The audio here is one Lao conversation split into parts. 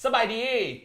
ສະບາຍດີ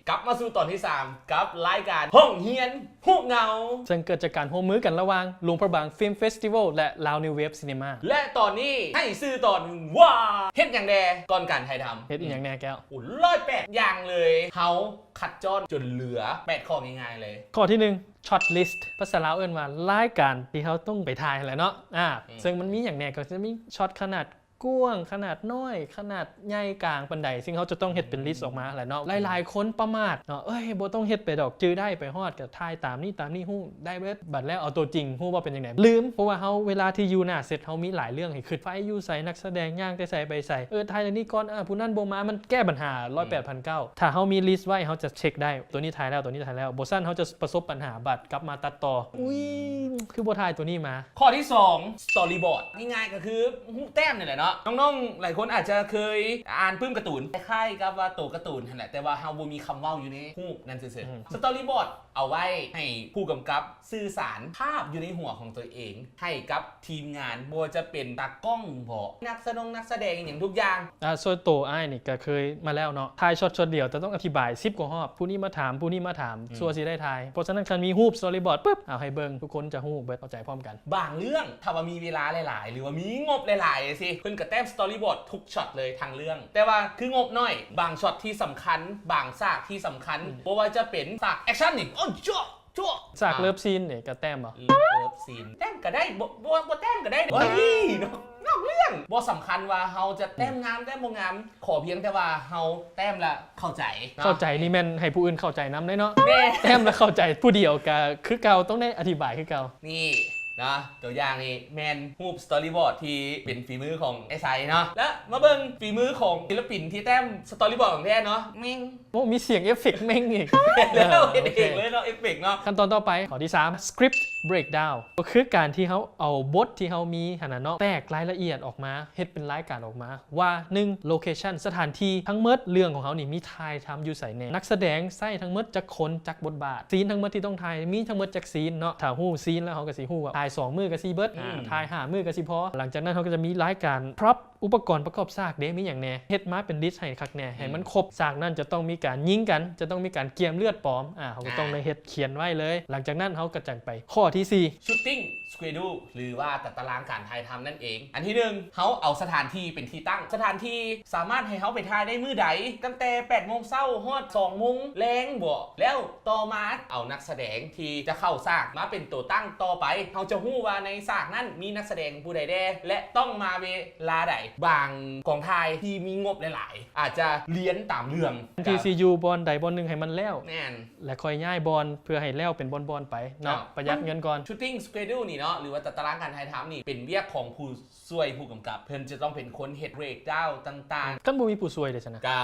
ກັບມາສູ່ຕອນທີສາມ ກັບລາຍການຫ້ອງຮຽນຮູ້ເງົາ ເຊິ່ງເກີດຈາກການຮ່ວມມືກັນລະຫວ່າງ ຫຼວງພະບາງ Film Festival ແລະ Lao New Wave Cinema ແລະ ຕອນນີ້ໃຫ້ຊື່ຕອນວ່າ ເຮັດຫຍັງແດ່ກ່ອນການຖ່າຍທຳ? ເຮັດອີ່ຫຍັງແດ່ແກ້ວ? ໂອ້ ຮ້ອຍແປດຢ່າງເລີຍ ເຮົາຄັດຈ້ອນຈົນເຫຼືອແປດຂໍ້ງ່າຍໆເລີຍ. ຂໍ້ທີໜຶ່ງ Shortlist ພາສາລາວເອີ້ນວ່າລາຍການທີ່ເຮົາຕ້ອງໄປຖ່າຍຫັ້ນແຫຼະເນາະ. ອາ ອືມ ເຊິ່ງມັນມີຫຍັງແດ່ ກໍຈະມີ Shot ຂະໜາດກວ້າງ ຂະໜາດນ້ອຍ ຂະໜາດໃຫຍ່ກາງປານໃດ ຊຶ່ງເຮົາຈະຕ້ອງເຮັດເປັນ list ອອກມາແຫຼະເນາະ. ອືມ ຫຼາຍໆຄົນປະໝາດເນາະ ເອີຍ ບໍ່ຕ້ອງເຮັດໄປດອກ ຈື່ໄດ້ ໄປຮອດກໍຖ່າຍຕາມນີ້ຕາມນີ້ ຮູ້ໄດ້ເບິດ. ບັດແລ້ວເອົາຕົວຈິງ ຮູ້ວ່າເປັນຈັ່ງໃດ? ລືມ ເພາະວ່າເຮົາເວລາທີ່ຢູ່ໜ້າເຊັດ ເຮົາມີຫຼາຍເລື່ອງໃຫ້ຄິດ ໄຟຢູ່ໃສ ນັກສະແດງຍ່າງແຕ່ໃສໄປໃສ ເອີ ຖ່າຍເລື່ອງນີ້ກ່ອນ ອາ ຜູ້ນັ້ນບໍ່ມາ ມັນແກ້ບັນຫາ ອືມ ຮ້ອຍແປດພັນເກົ້າ. ຖ້າເຮົາມີ list ໄວ້ ເຮົາຈະເຊັກໄດ້ ຕົວນີ້ຖ່າຍແລ້ວ ຕົວນີ້ຖ່າຍແລ້ວ ບໍ່ຊັ້ນເຮົາຈະປະສົບບັນຫາ ບັດກັບມາຕັດຕໍ່ ອືມ ອຸ້ຍ ຄືບໍ່ຖ່າຍຕົວນີ້ມາ. ຂໍ້ທີສອງ Storyboard ງ່າຍໆກໍຄືຮູບແຕ້ມນີ້ແຫຼະເນາະ. ນ້ອງໆຫຼາຍຄົນອາດຈະເຄີຍອ່ານປຶ້ມກາຕູນ ຄ້າຍໆກັບວ່າໂຕກາຕູນຫັ້ນແຫຼະ ແຕ່ວ່າເຮົາບໍ່ມີຄຳເວົ້າຢູ່ໃນຮູບນັ້ນຊື່ໆ. ອືມ Storyboard ເອົາໄວ້ໃຫ້ຜູ້ກຳກັບສື່ສານພາບຢູ່ໃນຫົວຂອງຕົວເອງ ໃຫ້ກັບທີມງານ ບໍ່ວ່າຈະເປັນຕາກ້ອງບໍ ນັກສະດົງນັກສະແດງ ອີ່ຫຍັງທຸກຢ່າງ. ອາ ສ່ວນໂຕອ້າຍນີ້ກໍເຄີຍມາແລ້ວເນາະ ຖ່າຍຊັອດຊັອດດຽວ ແຕ່ຕ້ອງອະທິບາຍສິບກວ່າຮອບ ຜູ້ນີ້ມາຖາມ ຜູ້ນີ້ມາຖາມ ອືມ ຊົ່ວຊິໄດ້ຖ່າຍ. ເພາະສະນັ້ນ ຄັນມີຮູບ Storyboard ປຶບ ເອົາໃຫ້ເບິ່ງ ທຸກຄົນຈະຮູ້ເບິດ ເຂົ້າໃຈພ້ອມກັນ. ບາງເລື່ອງ ຖ້າວ່າມີເວລາຫຼາຍໆ ຫຼືວ່າມີງົບຫຼາຍໆ ຈັ່ງຊີ້ ເພິ່ນກໍແຕ້ມ Storyboard ທຸກຊັອດເລີຍ ທັງເລື່ອງ. ແຕ່ວ່າຄືງົບໜ້ອຍ ບາງຊັອດທີ່ສຳຄັນ ບາງສາກທີ່ສຳຄັນ ອືມ ບໍ່ວ່າຈະເປັນສາກ action ນີ້ ໂອ້ ໂຈະ ໂຈະ ສາກ ເລີຟຊີນນີ້ກໍແຕ້ມບໍ່? ເລີຟຊີນ ແຕ້ມກໍໄດ້ ບໍ່ ບໍ່ ບໍ່ແຕ້ມກໍໄດ້. ໂອ້ຍ ນອກ ນອກເລື່ອງ. ບໍ່ສຳຄັນວ່າເຮົາຈະແຕ້ມງາມ ອືມ ແຕ້ມບໍ່ງາມ ຂໍພຽງແຕ່ວ່າເຮົາແຕ້ມລະເຂົ້າໃຈເນາະ. ເຂົ້າໃຈນີ້ແມ່ນໃຫ້ຜູ້ອື່ນເຂົ້າໃຈນຳເດ້ເນາະ. ແມ່ນ ແຕ້ມລະເຂົ້າໃຈ ຜູ້ດຽວກໍຄືເກົ່າ ຕ້ອງໄດ້ອະທິບາຍຄືເກົ່າ. ນີ້ເນາະ ຕົວຢ່າງນີ້ແມ່ນຮູບ Storyboard ທີ່ເປັນຝີມືຂອງອ້າຍໄຊເນາະ. ແລ້ວມາເບິ່ງຝີມືຂອງສິລະປິນທີ່ແຕ້ມ Storyboard ຂອງແທ້ເນາະ ແມ່ງ ໂອ້ ມີສຽງເອຟເຟັກແມ່ງອີກ. ແລ້ວ ເອີ ເຮັດເອງເລີຍເນາະ ເອຟເຟັກເນາະ. ຂັ້ນຕອນຕໍ່ໄປ ຂໍ້ທີສາມ Script Breakdown ກໍຄືການທີ່ເຮົາເອົາບົດທີ່ເຮົາມີຫັ້ນນະເນາະ ແຕກລາຍລະອຽດອອກມາ ເຮັດເປັນລາຍການອອກມາວ່າ ໜຶ່ງ Location ສະຖານທີ່ທັງໝົດ ເລື່ອງຂອງເຮົານີ້ມີຖ່າຍທຳຢູ່ໃສແດ່ ນັກສະແດງໃຊ້ທັງໝົດຈັກຄົນ ຈັກບົດບາດ scene ທັງໝົດທີ່ຕ້ອງຖ່າຍມີທັງໝົດຈັກ scene ເນາະ. ຖ້າຮູ້ scene ແລ້ວ ເຮົາກໍຊິຮູ້ວ່າຖ່າຍສອງມື້ກໍຊິເບິດ ອືມ ອ່າ ຖ່າຍຫ້າມື້ກໍຊິພໍ. ຫຼັງຈາກນັ້ນ ເຮົາກໍຈະມີລາຍການ prop ອຸປະກອນປະກອບສາກເດ້ ມີຫຍັງແດ່ ເຮັດມາເປັນ list ໃຫ້ຄັກແນ່ ໃຫ້ມັນ ອືມ ຄົບ. ສາກນັ້ນຈະຕ້ອງມີການຍິງກັນ ຈະຕ້ອງມີການກຽມເລືອດປອມ ອາ ເຮົາກໍຕ້ອງໄດ້ເຮັດຂຽນໄວ້ເລີຍ. ຫຼັງຈາກນັ້ນເຮົາກໍຈັ່ງໄປຂໍ້ທີສີ່ Shooting Schedule ຫຼືວ່າຕາຕະລາງການຖ່າຍທຳນັ້ນເອງ. ອັນທີໜຶ່ງ ເຮົາເອົາສະຖານທີ່ເປັນທີ່ຕັ້ງ ສະຖານທີ່ສາມາດໃຫ້ເຮົາໄປຖ່າຍໄດ້ມື້ໃດ ຕັ້ງແຕ່ແປດໂມງເຊົ້າຮອດສອງໂມງແລງບໍ ແລ້ວຕໍ່ມາເອົານັກສະແດງທີ່ຈະເຂົ້າສາກມາເປັນຕົວຕັ້ງຕໍ່ໄປ ເຮົາຈະຮູ້ວ່າໃນສາກນັ້ນມີນັກສະແດງຜູ້ໃດແດ່ ແລະ ຕ້ອງມາເວລາໃດ. ບາງກອງຖ່າຍທີ່ມີງົບຫຼາຍໆ ອາດຈະລຽນຕາມເລື່ອງ ທີ່ຊິຢູ່ບ່ອນໃດບ່ອນໜຶ່ງໃຫ້ມັນແລ້ວ ແມ່ນ ແລະ ຄ່ອຍຍ້າຍບ່ອນເພື່ອໃຫ້ແລ້ວເປັນບ່ອນໆໄປເນາະ ປະຢັດເງິນກ່ອນ. Shooting Schedule ນີ້ເນາະ ຫຼືວ່າຕາຕະລາງການຖ່າຍທຳນີ້ ເປັນວຽກຂອງຜູ້ ຊ່ວຍຜູ້ກຳກັບ ເພິ່ນຈະຕ້ອງເປັນຄົນເຮັດ breakdown ຕ່າງໆ. ຄັນບໍ່ມີຜູ້ຊ່ວຍເດຊັ້ນນະ? ກະ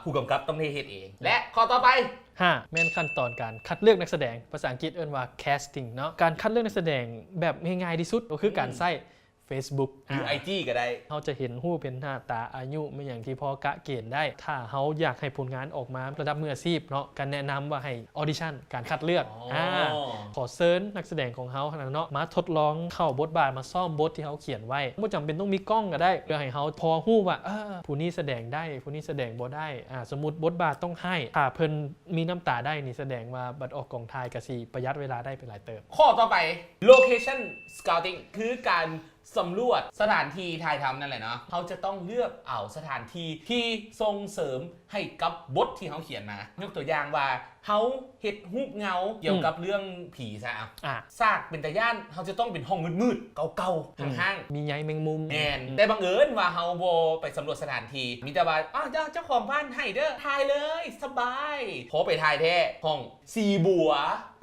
ຜູ້ກຳກັບຕ້ອງໄດ້ເຮັດເອງ. ແລະ ຂໍ້ຕໍ່ໄປ ຫ້າ ແມ່ນຂັ້ນຕອນການຄັດເລືອກນັກສະແດງ ພາສາອັງກິດເອີ້ນວ່າ casting ເນາະ. ການຄັດເລືອກນັກສະແດງແບບງ່າຍໆທີ່ສຸດ ກໍຄືການໃຊ້ Facebook ຫຼື ອາ IG ກໍໄດ້. ເຮົາຈະເຫັນຮູບ ເຫັນໜ້າຕາ ອາຍຸ ແມ່ນຫຍັງທີ່ພໍກະເກນໄດ້. ຖ້າເຮົາຢາກໃຫ້ຜົນງານອອກມາລະດັບມືອາຊີບເນາະ ກໍແນະນຳວ່າໃຫ້ audition ການຄັດເລືອກ ອໍ ອາ ຂໍເຊີນນັກສະແດງຂອງເຮົາຫັ້ນນະເນາະ ມາທົດລອງເຂົ້າບົດບາດ ມາຊ້ອມບົດທີ່ເຮົາຂຽນໄວ້. ບໍ່ຈຳເປັນຕ້ອງມີກ້ອງກໍໄດ້ ເພື່ອໃຫ້ເຮົາພໍຮູ້ວ່າ ເອີ ຜູ້ນີ້ສະແດງໄດ້ ຜູ້ນີ້ສະແດງບໍ່ໄດ້. ອາ ສົມມຸດບົດບາດຕ້ອງຮ້າຍ ຖ້າເພິ່ນມີນ້ຳຕາໄດ້ນີ້ ສະແດງວ່າບັດອອກກອງຖ່າຍກໍຊິປະຢັດເວລາໄດ້ໄປຫຼາຍເຕີບ. ຂໍ້ຕໍ່ໄປ Location Scouting ຄືການ ສຳຫຼວດສະຖານທີ່ຖ່າຍທຳນັ້ນແຫຼະເນາະ. ເຮົາຈະຕ້ອງເລືອກເອົາສະຖານທີ່ທີ່ສົ່ງເສີມໃຫ້ກັບບົດທີ່ເຮົາຂຽນມາ. ຍົກຕົວຢ່າງວ່າ ເຮົາເຮັດຮູບເງົາກ່ຽວກັບ ອືມ ເລື່ອງຜີຊະ ອາ ສາກເປັນຕາຢ້ານ ເຮົາຈະຕ້ອງເປັນຫ້ອງມືດໆ ເກົ່າໆ ອືມ ຮ້າງໆ ມີໃຍແມງມຸມ. ແມ່ນ ອືມ ແຕ່ບັງເອີນວ່າເຮົາບໍ່ໄປສຳຫຼວດສະຖານທີ່ ມີແຕ່ວ່າ ອ້າວ ເຈົ້າ ເຈົ້າຂອງບ້ານໃຫ້ເດີ້ ຖ່າຍເລີຍ ສະບາຍ. ພໍໄປຖ່າຍແທ້ ຫ້ອງສີບົວ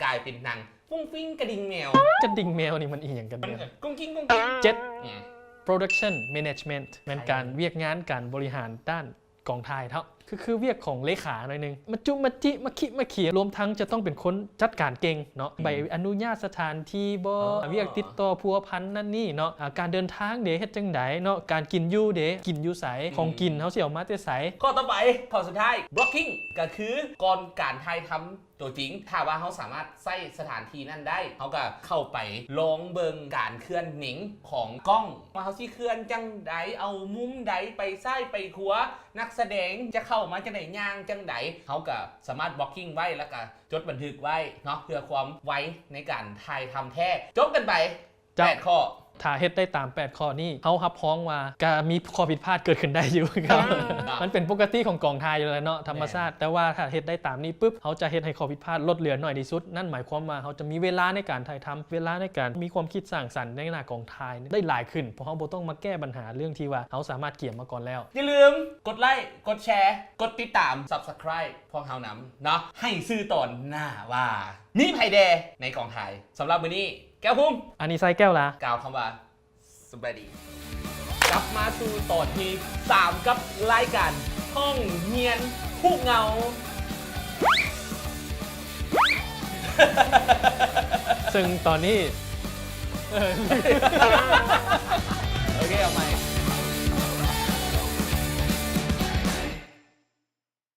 ກາຍເປັນໜັງ ກຸ້ງກິ້ງກະດິ່ງແມວ. ກະດິ່ງແມວນີ້ມັນອີ່ຫຍັງກັນແນ່? ກຸ້ງກິ້ງກຸ້ງກິ້ງ. ເຈັດ ອືມ Production Management ແມ່ນການວຽກງານການບໍລິຫານດ້ານກອງຖ່າຍເນາະ ຄື ຄືວຽກຂອງເລຂາໜ້ອຍໜຶ່ງ ມາຈຸມາຈິ ມາຄິມາຂຽ ລວມທັງຈະຕ້ອງເປັນຄົນຈັດການເກັ່ງເນາະ ອືມ ໃບອະນຸຍາດສະຖານທີ່ບໍ ອໍ ວຽກຕິດຕໍ່ພົວພັນນັ້ນນີ້ເນາະ ອາ ການເດີນທາງເດ ເຮັດຈັ່ງໃດເນາະ ການກິນຢູ່ເດ ກິນຢູ່ໃສ ອືມ ຂອງກິນເຮົາຊິເອົາມາແຕ່ໃສ. ຂໍ້ຕໍ່ໄປ ຂໍ້ສຸດທ້າຍ Blocking ກໍຄືກ່ອນການຖ່າຍທຳ ຕົວຈິງ. ຖ້າວ່າເຮົາສາມາດໃຊ້ສະຖານທີ່ນັ້ນໄດ້ ເຮົາກໍເຂົ້າໄປລອງເບິ່ງການເຄື່ອນເໜັງຂອງກ້ອງ ວ່າເຮົາຊິເຄື່ອນຈັ່ງໃດ ເອົາມຸມໃດ ໄປຊ້າຍໄປຂວາ ນັກສະແດງຈະເຂົ້າມາຈັ່ງໃດ ຍ່າງຈັ່ງໃດ ເຮົາກໍສາມາດ blocking ໄວ້ ແລ້ວກໍຈົດບັນທຶກໄວ້ເນາະ ເພື່ອຄວາມໄວໃນການຖ່າຍທຳແທ້. ຈົບກັນໄປ ເຈົ້າ ແປດຂໍ້. ຖ້າເຮັດໄດ້ຕາມແປດຂໍ້ນີ້ ເຮົາຮັບຮອງວ່າກະມີຂໍ້ຜິດພາດເກີດຂຶ້ນໄດ້ຢູ່ຄືເກົ່າ. ອືມ ມັນເປັນປົກກະຕິຂອງກອງຖ່າຍຢູ່ແລ້ວເນາະ ທຳມະຊາດ. ແມ່ນ ແຕ່ວ່າຖ້າເຮັດໄດ້ຕາມນີ້ປຶບ ເຮົາຈະເຮັດໃຫ້ຂໍ້ຜິດພາດລົດເຫຼືອໜ້ອຍທີ່ສຸດ. ນັ້ນໝາຍຄວາມວ່າເຮົາຈະມີເວລາໃນການຖ່າຍທຳ, ເວລາໃນການມີຄວາມຄິດສ້າງສັນໃນໜ້າກອງຖ່າຍໄດ້ຫຼາຍຂຶ້ນ ເພາະເຮົາບໍ່ຕ້ອງມາແກ້ບັນຫາເລື່ອງທີ່ວ່າເຮົາສາມາດກຽມມາກ່ອນແລ້ວ. ຢ່າລືມກົດໄລ້ ກົດແຊ ກົດຕິດຕາມ Subscribe ພວກເຮົານຳເນາະ ໃຫ້ຊື່ຕອນໜ້າວ່າມີໃຜແດ່ໃນກອງຖ່າຍ. ສຳລັບມື້ນີ້ ແກ້ວພູມ ອັນນີ້ໃສ່ແກ້ວລາ ກ່າວຄຳວ່າ ສະບາຍດີ. ກັບມາສູ່ຕອນທີສາມ ກັບລາຍການຫ້ອງຮຽນຮູ້ເງົາ ເຊິ່ງຕອນນີ້ ໂອເຄ ເອົາໃໝ່.